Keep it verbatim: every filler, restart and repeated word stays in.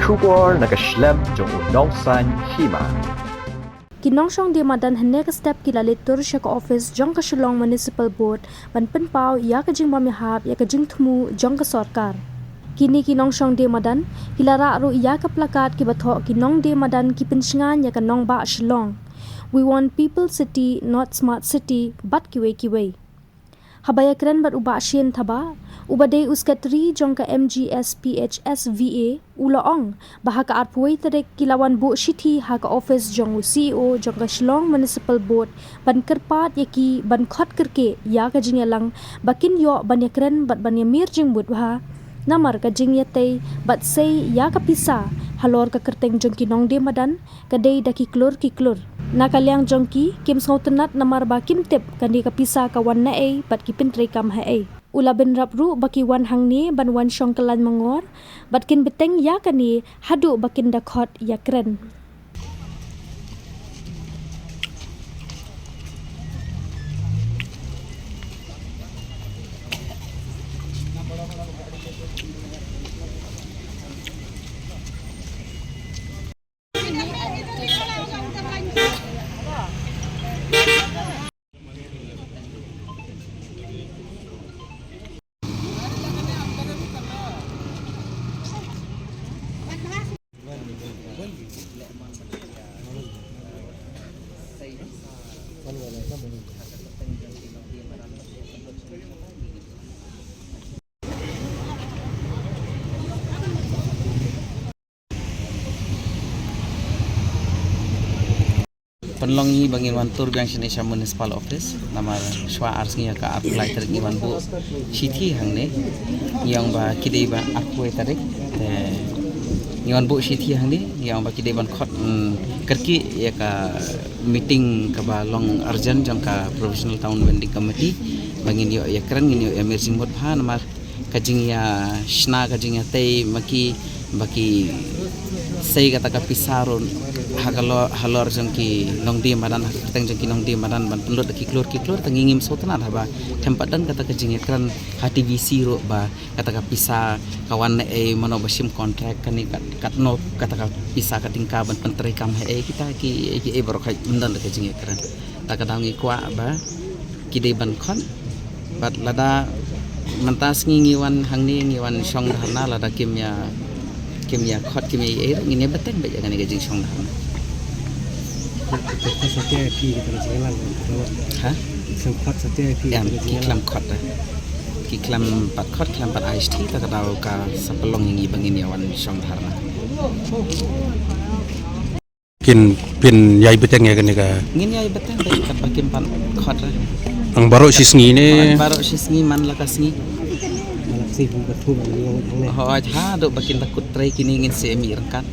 Khubor na ka shlem jong u Nongsaiñ Hima. Ki nongshong die madan hynne ka step ki la leit tur sha ka office jong ka Shillong Municipal Board ban pynpaw ïa ka jingbym ïahap ïa ka jingthmu jong ka sorkar. Kine ki nongshong die madan ki la rah ruh ïa ka plakat kiba thoh ki nongdie madan ki pynshngaiñ ïa ka nongbah Shillong. We want people city, not smart city, bad kiwei kiwei. Haba ïakren bad u Bah Shane Thabah, uba dei u sekretari jong ka M G S P H S V A, u la ong ba ha ka arphew wei tarik ki la wan buh shithi ha ka office jong u C E O jong ka Shillong Municipal Board ban kyrpad ïa ki ban khot kyrkieh ïa ka jingïalang ba kin ïoh ban ïakren bad ban ïamir jingmut bha namar ka jingïatei bad sei ïa ka pisa halor ka kyrteng jong ki nongdie madan ka dei da ki klur ki klur. Na ka liang jong ki, kim sngewtynnat namar ba kim tip kane ka pisa ka wan na ei bad ki pyntreikam ha ei. U la bynrap ruh ba ki wan hangne ban wan shong kyllaiñ mangor bad kin bteng ïa kane haduh ba kin da khot ïakren. Pynlong ngi ba ngin wan tur biang shane sha municipal office namar shwa ar sngi ha ka arphew lai tarik ngi wan buh shithi hangne. Ngi ong ba ki dei ba arphew wei tarik, te ngi wan buh shithi hangne, ngi ong ba ki dei ban khot, mm, kyrkieh ïa ka meeting kaba long urgent jong ka Provisional Town Vending Committee ba ngin ïoh ïakren, ngin ïoh ïamir jingmut bha namar ka jingïashna, ka jingïatei ma ki ba ki sei kata ka pisa ruh ha ka lo-, halor jong ki nongdie madan, ha ka kyrteng jong ki nongdie madan ban pynlut da ki klur ki klur. Te ngi ngim sngewtynnat haba them pat don kata ka jingïakren ha T V C ruh ba kata ka pisa ka wan na ei, mano ba shim contract, kane kat, katno kata ka pisa ka tyngka ban pyntreikam ha ei. Kita ki, ki ei baroh ka ym don da ka jingïakren. Ta ka daw ngi kwah ba ki dei ban khot. Bad lada mynta sngi ngi wan hangne, ngi wan shong dharna, lada kim ïa, kim ïa khot, kim ïa ei ei, ngin ïa bteng beit ïa kane ka jingshong dharna. Te khot satia ïa phi ïa kata ka jingïalang? Ha? Ki khlem khot satia ïa phi ïa kata ka jingïalang? Em, ki khlem khot, eh. Ki khlem pat khot, khlem pat ai shithi, ta ka daw ka sa pynlong ïa ngi ba ngin ïa wan shong dharna. Kin pynïaid bteng ïa kane ka? Ngin ïaid bteng beit katba kim pat khot re. Ang baroh shi sngi ne? Baroh shi sngi man la ka sngi. Hooid, haduh ba kin da kut trei kine ngin sa mih ryngkat.